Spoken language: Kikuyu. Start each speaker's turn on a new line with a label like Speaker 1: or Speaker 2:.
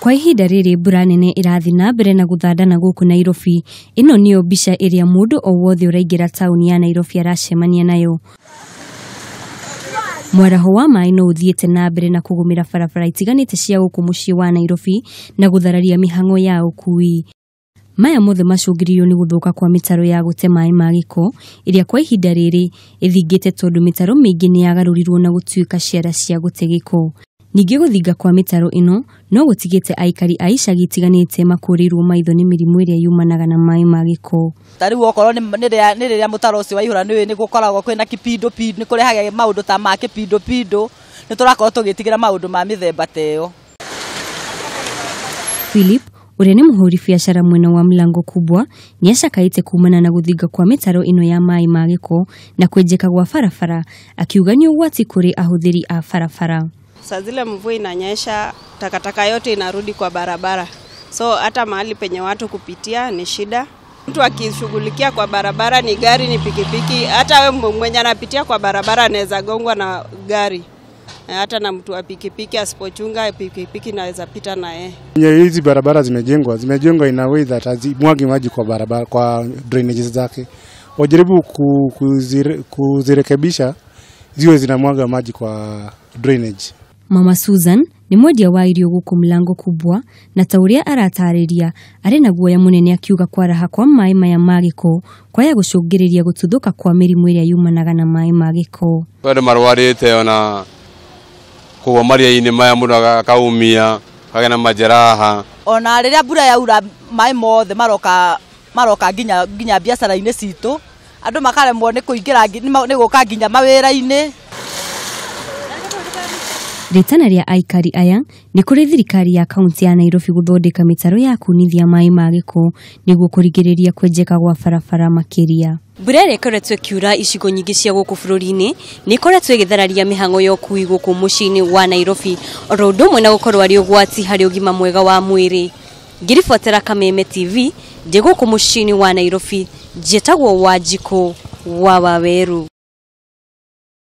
Speaker 1: Kwa ihinda rĩrĩ mbura nene ĩrathiĩ na mbere na gũthandana gũkũ Nairobi. Ĩno nĩyo mbica ĩrĩa mũndũ o wothe ũraingĩra taũni ya Nairobi aracemania nayo. Mwaraho wa maĩ no ũthiĩte na mbere na kũgũmĩra barabara itiganĩte cia gũkũ mũciĩ wa Nairobi na gũthararia mĩhang'o ya ũkui. Maya mothe macũngĩrĩirio nĩ gũthũka kwa mĩtaro ya gũte maĩ ma gĩko ĩrĩa kwa ihinda rĩrĩ ĩthingĩte tondũ mĩtaro mĩingĩ nĩ yagarũrirwo na gũtuĩka ciara cia gũte gĩko. Ningĩ gũthinga kwa mĩtaro ĩno no gũtigĩte aikari a icagi itiganĩte makũrĩirwo maitho nĩ mĩrimũ ĩrĩa yumanaga na maĩ ma gĩko.
Speaker 2: Ta rĩu okorwo nĩ rĩrĩa mũtaro ũcio waihũra nĩ gũkoragwo kwĩna kĩpindupindu, nĩ kũrehaga maũndũ ta ma kĩpindupindu, nĩ tũrakorwo tũgĩtigĩra maũndũ ma mĩthemba ta ĩyo.
Speaker 1: Philip ũrĩa nĩ mũhũri biacara mwena wa Mlango Kubwa nĩ acakaĩte kumana na gũthinga kwa mĩtaro ĩno ya maĩ ma gĩko na kwenjeka gwa barabara, akiuga nĩ ũgwati kũrĩ ahũthĩri a barabara.
Speaker 3: Saa zile mvua inanyesha, takataka yote inarudi kwa barabara. So hata mahali penye watu kupitia ni shida. Mtu akishughulikia kwa barabara ni gari ni pikipiki, hata we mwenye anapitia kwa barabara anaweza gongwa na gari. Hata na mtu wa pikipiki asipochunga pikipiki inaweza pita na yeye.
Speaker 4: Hizi barabara zimejengwa in a way that hazimwagi maji kwa barabara, kwa drainages zake. Wajaribu kuzirekebisha ziwe zinamwaga maji kwa drainage.
Speaker 1: Mama Susan ni mwendia wa irio gũkũ Mlango Kubwa na ta ũrĩa aratarĩria arĩ na guoya mũnene akiuga kwaraha kwa maĩ maya ma gĩko kwaya gũcũngĩrĩria gũtuthũka kwa mĩrimũ ĩrĩa yumanaga na maĩ ma gĩko.
Speaker 5: Andũ marwarĩte ona kũgwa maria-inĩ maya mũndũ akaumia kagĩa na majeraha.
Speaker 2: Ona rĩrĩa mbura yaura maĩ mothe maroka nginya biacara-inĩ citũ, andũ makaremwo nĩ kũingĩra nĩ gũka nginya mawĩra-inĩ.
Speaker 1: Rĩtana rĩa aikari aya nĩ kũrĩ thirikari ya kaunti ya Nairobi gũthondeka mĩtaro ya kunithia maĩ ma gĩko nĩguo kũrigĩrĩria kwenjeka gwa barabara makĩria. Mbura ĩrĩa ĩkoretwo ĩkiura icigo nyingĩ cia gũkũ bũrũri-inĩ nĩ ĩkoretwo ĩgĩthararia mĩhang'o ya ũkui gũkũ mũciĩ-inĩ wa Nairobi oro ũndũ ũmwe na gũkorwo arĩ ũgwati harĩ ũgima mwega wa mwĩrĩ. Ngĩribotera Kameme TV ndĩ gũkũ mũciĩ-inĩ wa Nairobi, njĩtagwo Wanjikũ wa Waweru.